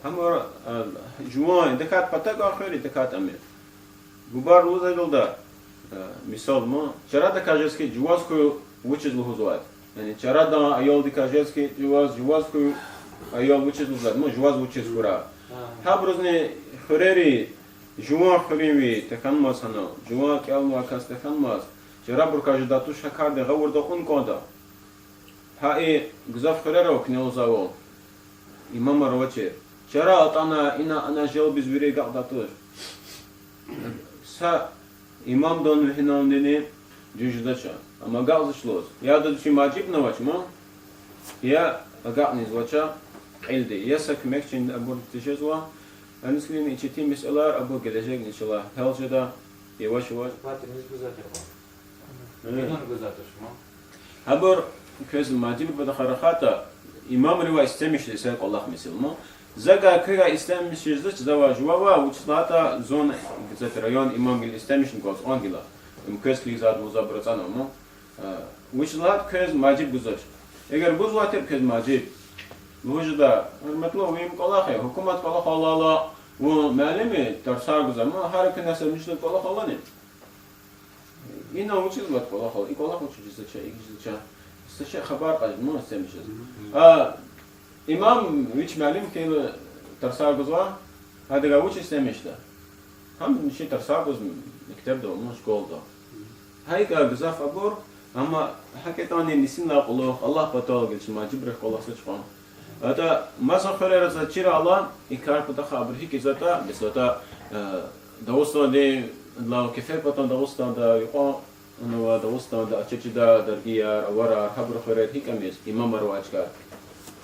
Гьам, а, жуван, идакай патав гвай хуьр, идакай ам я. Губар лугьузвайдалда, э, мисал, ма, чарадакай жез хьи, жуваз хьуй вучиз лугьузвайди. Яни чарадан аялдикай жез хьи, жуваз, жуваз хьуй аял вучиз лугьузвайди, ма, жуваз вучиз хьурай. Гьабурузни хуьрери, жуван хуьруьнви тахьанмаз гьана, жуван кӀелнавай кас тахьанмаз, чарабурукай жедай туш, гьа кардин гъавурда кьун кӀанда. Гьа и гзаф хуьрер ава куьне лугьузвайвал, имамар авачир. Чара атӀана, ина ана желбиз вири агакьдай туш. Са имамдин вегьиналдини жуз жедач. Амма агакьзавач лугьуз. Я адаз вичин мажибни авач, ма, я агакьни ийизвач кьилди, я са куьмекчини абур тежезва. Гьаниз килигна и четин месэлаяр абур гележегда, иншаллагь, гьял жеда, яваш-яваш. Гьабур квез мажибрин патахъай рахайтӀа, имамривай истемишзавай кӀвалах, месела, ма. За гьа квевай истемишзавач, завай жувавай, вучиз лагьайтӀа зун гзаф район имам гила истемишна кӀанзава, ан гила. Им квез килигзавайди лугьуз абур ацӀанва, ма. Э, вучиз лагьайтӀа квез мажиб гузвач. Эгер гузвай тир квез мажиб, лугьуз жеда, гьуьрметлу, ви им кӀвалах я, гьукумат кӀвалахал алайла, вун муаллим я, тарсар гузва, ма, гьар куьне са муьжуьд кӀвалах алани? Ина вучиз вад кӀвалахал, и кӀвалах вучиз жезвач, и жезвач. Са шей хабар кьаз, ма, истемишиз. А, имам вич муаллим хьайила тарсар гузва, гьадакай вуч истемишда? Гьам вичин тарсар гуз мектебда, ма, школада. Гьа икӀ гзаф абур, амма гьакӀ ятӀани нисинлай кьулухъ, Аллагь патал гила чи мажибрихъ кӀвалахзавач кьван. АтӀа маса хуьрера за чирайла, и кар патахъай абур гьикӀ ийизватӀа, бес атӀа, э, Дагъустандин, адалай кефер патан Дагъустанда, юкьван, ана, ва Дагъустанда ачир чидай даргияр, аварар, гьабурун хуьрер гьикӀ ам ийиз, имамар авай чкаяр.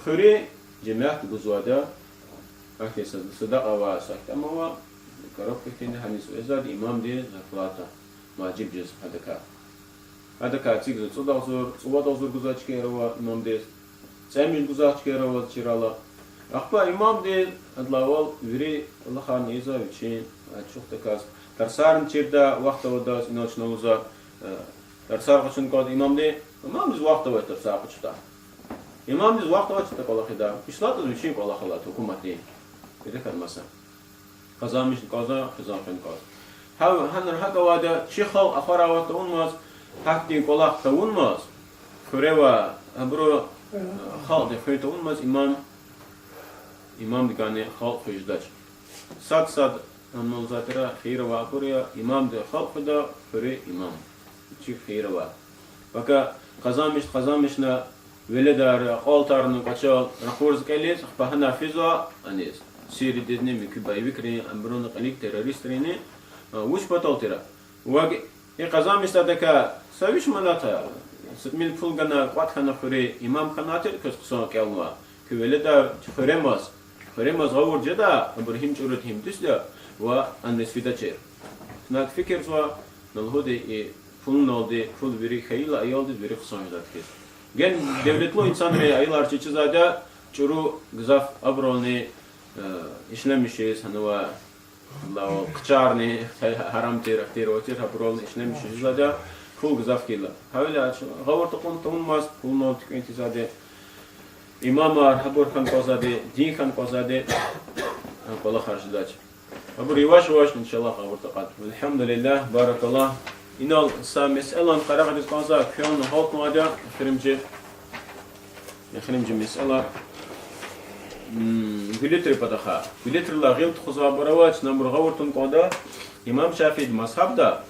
Хуьруьн жемят гузвайди я, ахьтин са-, садакьа авай, са ахьтин ам авай, коробка хьтинди, гьаниз эцигзавайди имамдин зарплата, мажиб жез гьадакай. Гьадакай эцигзава цӀуд агъзур, цӀувад агъзур гузвай чкаяр ава имамдиз, цӀемуьжуьд гузвай чкаяр ава чирайла. Ахпа имамди адалайвал вири кӀвалахарни ийизва вичин, а, ачухдаказ. Тарсарни чирдай вахт авайдаз, инал чна лугьузва, э, тарсар къачун кӀанда имамди, имамдиз вахт авач тарсар къачудай. Имамдиз вахт авач ада кӀвалахидай. Вучиз лагьайтӀа вичин кӀвалах алад гьукуматдин. Идакай маса. Къазанмишна кӀанзава, хизан хуьн кӀанзава. Гьа, гьанра гьакӀ авайди я, чи халкь ахварай авай тавунмаз, гьахьтин кӀвалах тавунмаз, хуьре авай, абуру, э, халкьди хуьн тавунмаз имам, имамдикайни халкь хуьз жедач. Сад-сад, ам лугьузвай тир, хийир авай абур я, имамди халкь хуьда, хуьруьн имам. Чи хийир авай. Пака къазанмиш, къазанмишна, веледар акьалтарна кӀвачел ракъурзава кӀелиз, ахпа гьана физва аниз. Сиридизни, муькуь боевикрин, абурун кьилик, террористрини, а, вуч патал тир? Ваъ, и къазанмишдайдакай са виш манат, са тӀимил пул гана кӀватӀ хьана хуьруьн имам хьанвай тир, квез хъсан кӀелнавай. Куь веледар хуьремаз, хуьремаз гъавурда жеда, абур гьим чӀуруда, гьим дуьзда, ва аниз фидачир. Чна фикирзава, на лугьуди и пулуналди, пул вири хьайила, аялдиз вири хъсан жеда хьиз. Ген девлетлу инсанри аялар чизвайди я, чӀуру гзаф абурални, э, ишлемишиз, гьанава, лав, хъчарни, гьарам тир, ахтир, аватир, абурални ишлемишиз жезвайди я. Пул гзаф хьайила. Гьавиляй гъавурда кьун тавунмаз, пулунал туькӀуьн тийизвайди. Имамар, гьабур хьана кӀанзавайди, дин хьана кӀанзавайди, а, кӀвалахар жедач. Абур яваш-яваш, иншаллагь, гъавурда акьад. Альгьамдулиллагь, баракаллагь. Инал са месэлани къарагъариз кӀанзава, квелни гьалтнавайди я, эхиримжи, эхиримжи месэла. М, гуьлуьтрин патахъай. Гуьлуьтрилай гъил тухузвайбур авач, абур гъавурда тун кӀанда. Имам Шафиидин мазгьабда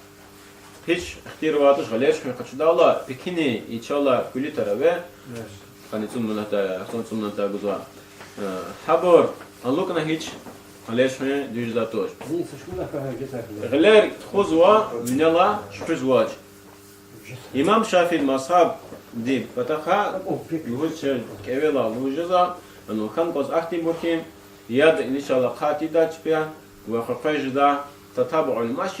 гьич ихтияр авайди туш гъилер чуьхуьн къачудайла, пекинин ичалай гуьлуьтар авай. Къанни цӀуд манатдай, цӀуд манатдай гузвай. Э, гьабур алукӀна гьич гъилер чуьхуьн дуьз жедай туш. Гъилер тухузва, винелай чуьхуьзвач. Имам Шафиидин мазгьабдин патахъай лугьуз чир кӀевелай лугьуз жезва, анал хьана кӀанзава ахьтинбур хьи, яд ичалай ахъа тийидай чпи ва къекъвез жедай, татабуъ авунмач,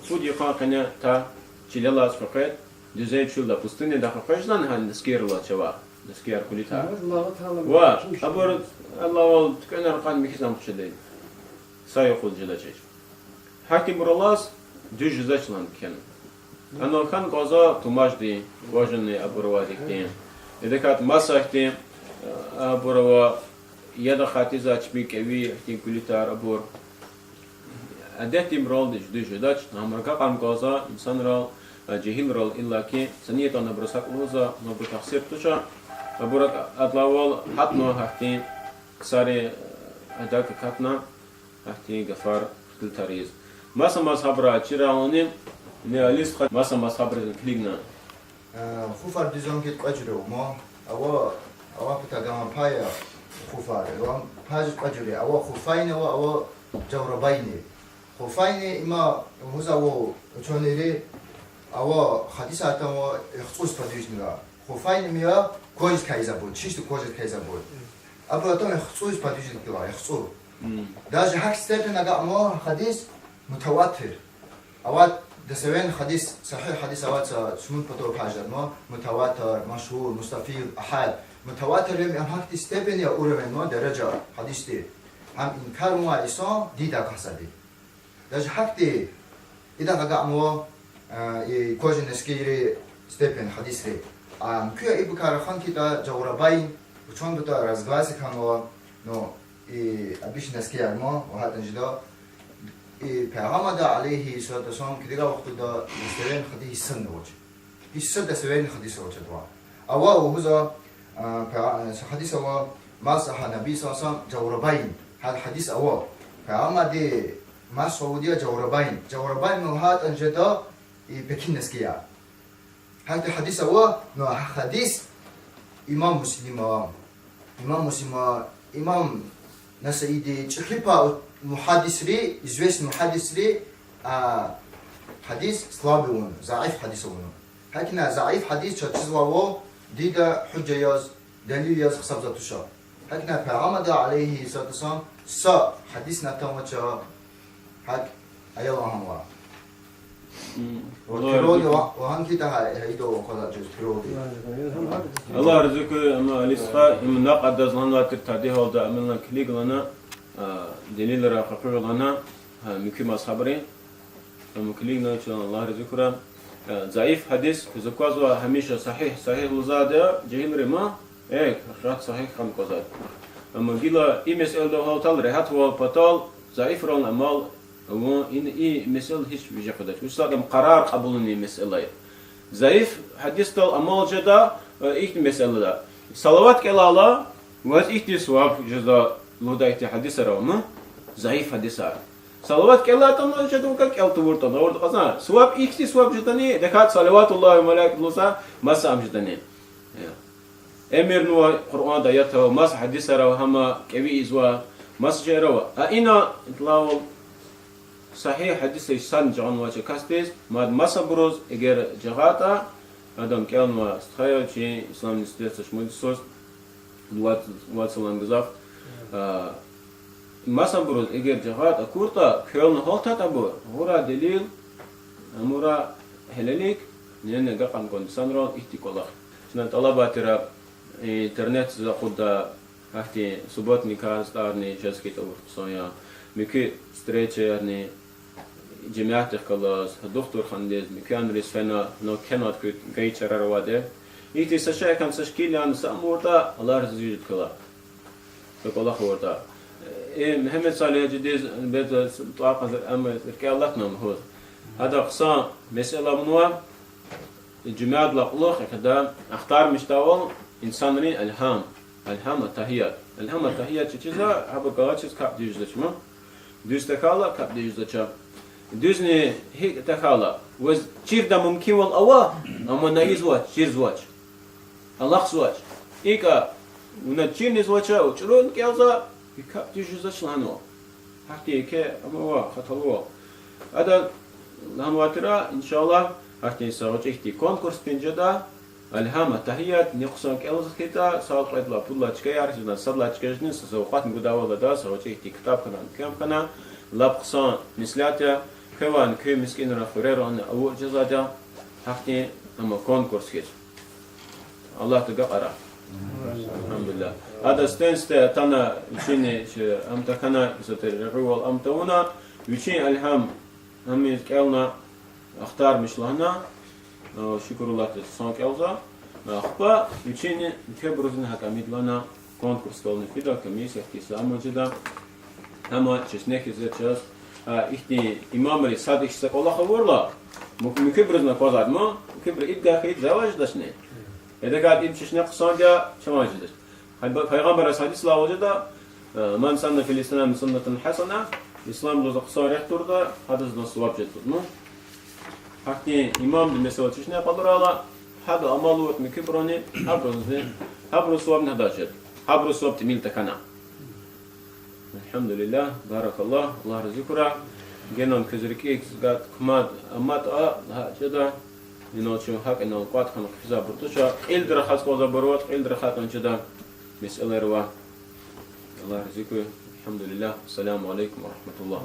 пуд йикъан къене та чилелай къекъвед, дуьзен чуьлда, пустыняда къекъвез жеда, гьа наскийрилай чавай, наскияр, кулитар. Ва абур, Аллагьвал, туькӀвенар кьван михьиз ам хъжеда, са юкъуз жедачир. Гьахьтинбурал алаз дуьз жезвач лагьана кхьена. Анал хьана кӀанзава тумаждин, кожаный абур авайди хьтин. Идакай маса хьтин, абур ава, яд ахъа тийизвай чпин кӀеви хьтин кулитар абур. Адетдинбуралди дуьз жедач, амма агакьарна кӀанзава инсанрал, жегьилрал иллаки, са ниятдани абуруз гьакӀ лугьузва, абур тахсир туш. Абур адалайвал гьатнава гьахьтин ксари, адак акатна гьахьтин гафар хтилтариз. Маса мазгьабра чиралани, ни Алист ха, маса мазгьабриз килигна. Э, хуфар дуьз ам хьиз кьве жуьре ава, ма, ава, ава патаган пая хуфар, ава пажи кьве жуьре, ава хуфайни ава, ава жаврабайни. Хуфайни има лугьузва учёныйри, ава гьадисар атанва яхцӀуз подвижныйрай. Хуфайни мия кожаный кайизва абур, чисто кожаный кайизва абур. Абур атанва яхцӀуз подвижный килай, яхцӀур. Даже гьахьтин степень агакьнава гьадис мутаватир. Ава достоверный гьадис, сагьигь гьадис ава са шумуд патав паждадма, мутаватир, машгьур, мустафид, агьад. Мутаватир им гьахьтин степень я, уровень ма, даража гьадисди. Гьам инкар авунвай инсан диндай акьахзавайди. Даже гьахьтин идахъ агакьнава, э, и кожаный носкийрин степень гьадисри. А муькуь ибурукай рахан хьайитӀа, жаврабайн, учёныйбурукай разногласие хьанва, ну, и обычный носкияр ма, ва гьакӀни жеда, и Пайгъамбарди, عليه الصلاة والسلام, килигай вахтунда достоверный гьадис гьич санни авач. Гьич са достоверный гьадис авач адавай. Ава лугьузва, а, Пайгъа-, э, са гьадис ава, مسح النبي صلى الله عليه وسلم الجوربين. Гьа гьадис ава. Пайгъамбарди масгь авурди я жаврабайн. Жаврабайн лагьайтӀани жеда и пекинин носкияр. Гьахьтин гьадис ава, ну, гьа гьадис имам Муслима, имам Муслима, имам Насаиди, чӀехи пай мугьаддисри, известный мугьаддисри, а, гьадис слабый авуна, заиф гьадис авуна. ГьакӀни заиф гьадис чаз чизвайвал, дида гьужа яз, делил яз гьисабзава туш. ГьакӀни Пайгъамбарди, عليه الصلاة والسلام, са гьадисни атанвач, гьакӀ аял агьанва. М, Ва Аллагь пиролди рази ва-, вагьан кида гьа, гьа идо ва къвада жуз пиролди. Аллагь рази хьуй, амма Алист ха, им накьв адаз лагьанвай тир тади гьалда, амма килиг лагьана, а, делилрай къекъуьгъ лагьана, гьа, муькуь мазгьабри, амма килиг лагьана чун, Аллагь рази хьурай. А, заиф гьадис, куьз аквазва гьамиша сагьигь, сагьигь лугьузвайди я, жегьилри ма, э, гьакъикъат сагьигь хьана кӀанзавайди. Амма гила и месэлада гьалтал, регьятвал патал, заифрални амал авун, и, и месэла гьич виже къведач. Вучиз лагьайтӀа ам къарар кьабулунин месэла я. Заиф гьадисдал амал жеда, э, ихьтин месэлада. Салават кӀелайла, ваз ихьтин суваб жезва лугьудай ихьтин гьадисар ава, ма? Заиф гьадисар. Салават кӀелайтӀани жеда, вуна кӀел тавуртӀани, гъавурда кьазва. Суваб, ихьтин суваб жедани, декад صلوات الله وملائكته лугьузва, маса ам жедани. Э. Эмирнава Къуръанда аятар ава, маса гьадисар ава, гьам кӀеви ийизва, маса шейэр ава. А ина идалайвал сагьигь гьадисар гьич санни жагъанвач а касдиз, мад масабуруз эгер жагъайтӀа, адан кӀелнава стхаяр чи Ислам университетда шумуд йисуз, вад, вад йисалай гзаф. А, масабуруз эгер жагъайтӀа, акуртӀа, квелни гьалтайтӀа абур, гъурай делил, амурай гьелелик, нена агакьарна кӀанда инсанрал ихьтин кӀвалах. Чна тӀалабайтӀа, интернетда акъудда, гьахьтин субботникар, стӀарни чаз хьайитӀа авур хъсан я, муькуь встречаярни, жемятдихъ галаз, духтурханадиз, муькуьнриз фена, ну, кхьенвайди куь гайи чарар авайди. Ихьтин са шей хьана, са шикил яна, са амурда, Аллагь рази жеди квелай. Са кӀвалах авуртӀа. Э, Мегьамед Салигь гьажидиз, бес, тӀвар кьаз, ам рикӀел алатна лугьуз. Гьада хъсан месэла авунва, жемятдилай кьулухъ ихъда ахтармишдайвал инсанрин алгьам. Алгьам ва тагьият. Алгьам ва тагьият чизва, гьабур галачиз капӀ дуьз жезвач ман. Дуьз тахьайла капӀ дуьз жезвач. Дуьзни гьикӀ тахьайла, ваз чирдай мумкинвал ава, амма ийизвач, чирзавач, алахъзавач. ИкӀа вуна чирни ийизвач, чӀуру кӀелзава, и капӀ дуьз жезвач лагьанва. Гьахьтин еке ама ава, хаталувал. Ада лагьанвай тир, иншаллагь, гьахьтин са гъвечӀи хьтин конкурс тежеда, алгьам ва тагьият, ни хъсан кӀелзаватӀа, са кьведалай, пудалай чкаяр жеда, садалай чка жедани, са савкьватни гудайвал ада, са гъвечӀи хьтин ктаб хьана, муькуьм хьана, лап хъсан меслят я, квевайни куь мискӀинрин хуьрерани авур жезвайди я, гьахьтин ама конкурс хьиз. Аллагьди гакьара. Альгьамдулиллагь. Ада сифтени-сифте атана, вичини чи ам тахьана, са тир регъуьвал ам тавуна, вичин алгьам гьамиз кӀелна, ахтармиш лагьана, э, шукур Аллагьдиз, хъсан кӀелзава. Ахпа вичини муькуьбурузни гьакӀ амидалана, конкурсдални фида, комиссия хьиз са амал жеда. Гьам чешне хьиз я чаз, а, ихьтин имамри сад ихьтин са кӀвалах авурла, мук-, муькуьбурузни аквазвайди ма, муькуьбуру идгай хьайитӀа завай жедачни. Эдакай им чешне хъсанди я, чавай жедач. Гьайба-, Пайгъамбарзаз гьадисдилай жеда, э, من سن في الإسلام سنة حسنة, исламда хъсан рехъ туртӀа, гьадаз суваб жеда лугьуз. Гьахьтин имамди месела чешне къалурайла, гьада амал авуртӀа муькуьбуруни, гьабурузни, гьабурун сувабни гьадаз жеда. Гьабурун суваб тӀимил тахьана. Альгьамдулиллагь, баракаллагь, Аллагь рази хьурай. Генани квез рикӀик гад кумад аматӀа, гьа жеда. Инал чун гьакӀ инал кӀватӀ хьана хъфизабур туш, кьилди рахаз кӀанзавайбур ава, кьилди рахаз кӀан жеда. Месэлаяр ава. Аллагь рази хьуй. Альгьамдулиллагь. السلام عليكم ورحمة الله.